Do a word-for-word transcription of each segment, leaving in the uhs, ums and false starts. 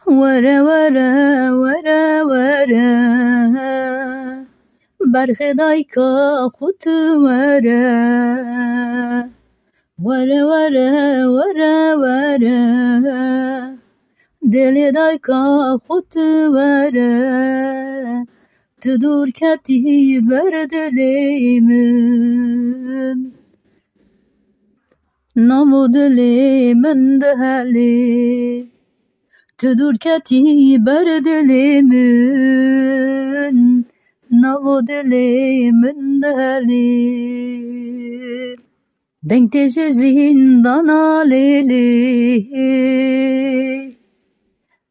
Were, were, were, were. Berxê dayka xwe tu were. Were, were, were, were. Dilê dayka xwe tu were. Tu dûr ketî ber dilê min. Navo dilê min dihelê. Tu dûr ketî ber dilê min. Navo dilê min dihelê. Deng tê ji zîndana lêlê.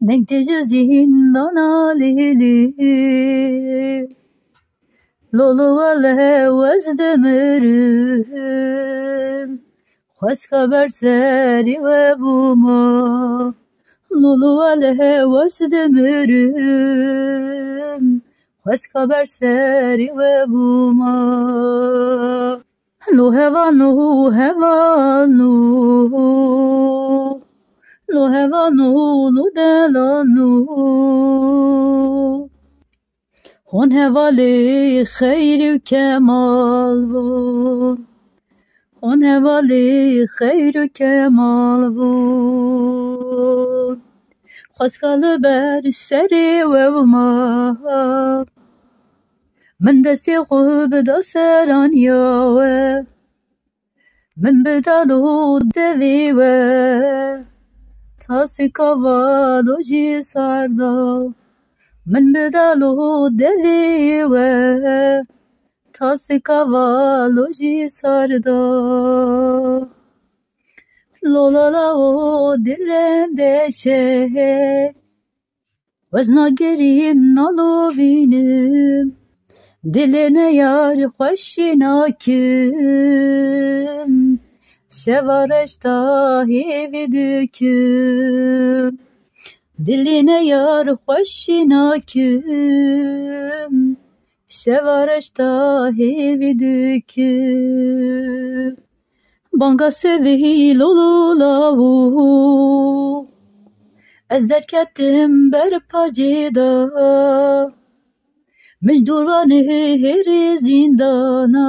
Deng tê ji zîndana lêlê. Lolo wele ez dimirim. Xweska ber serî we bûma. Lolo wele ez dimirim. Xweska ber serî we bûma. Lo hevano, hevano. Lo hevano, lo delano. Hon hevalê xeyr û kemal bûn. Hon hevalê xeyr û kemal bûn. Xweska li ber serê we bûma. Min destê xwe bida seraniya we. Min bida lo devê we. Tasika valo jî sarda. Min bida lo devê we. Tasika valo jî sarda. Lolala o dilem deşe. Ez nagerîm nalovînim. Dilê neyar xweşî nakim. Şeva reşta hêvî dikim. Dilê neyar xweşî nakim. Şeva reşta hêvî dikim. Banga sevî lololawo. Ez derketim ber pacê de. Min dorvanê herî zîndana.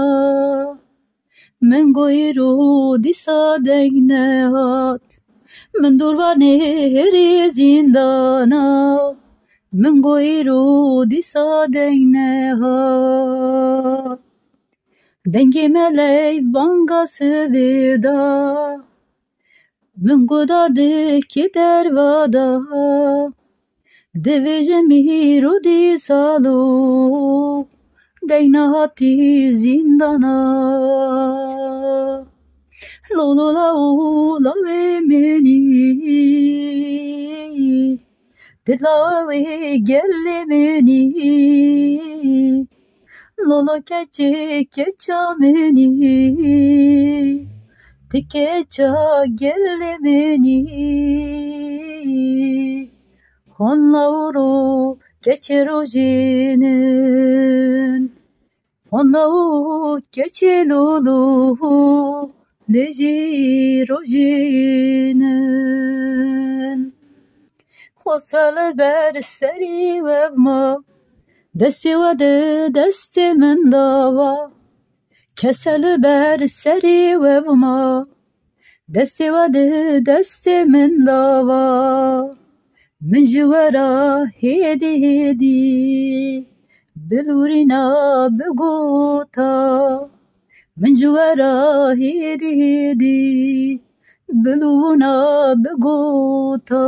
Min go îro dîsa deng nehat. Min dorvanê herî zîndana. Min go îro dîsa deng nehat. Dengê meley banga sivê da. Min go dardikê derva da. Divêjim îro dîsa lo. Deng nehatî zîndana. Lo lo la o lawê min î. Dila wê gelê min î. Lolo keçê keça min î. Ti keça gelê min î. Hon lawro keçê rojînin. Hon lawo keçê lolo. Dejî rojînin. Xwesa li ber serî we bima. Destê we di destê min da va. Kese li ber serî we bima. Destê we di destê min da va. Min ji we re hêdî hêdî. Bilûrîna bigota. Min ji we re hêdî hêdî. Bilûna bigota.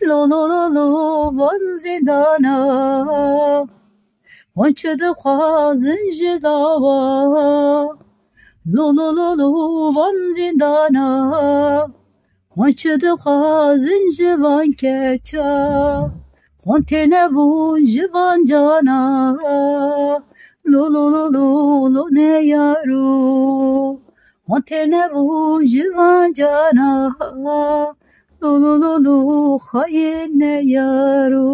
Lo lo lo lo van zîndana. Hon çi dixwazin ji lawa. Lo lo lo lo van zîndana. Hon çi dixwazin ji van keça. Hon têne bûn ji van cana. Lo lo lo lo lo ne yaro. Hon têne bûn ji van cana. Lo lo lo lo xayên ne yaro.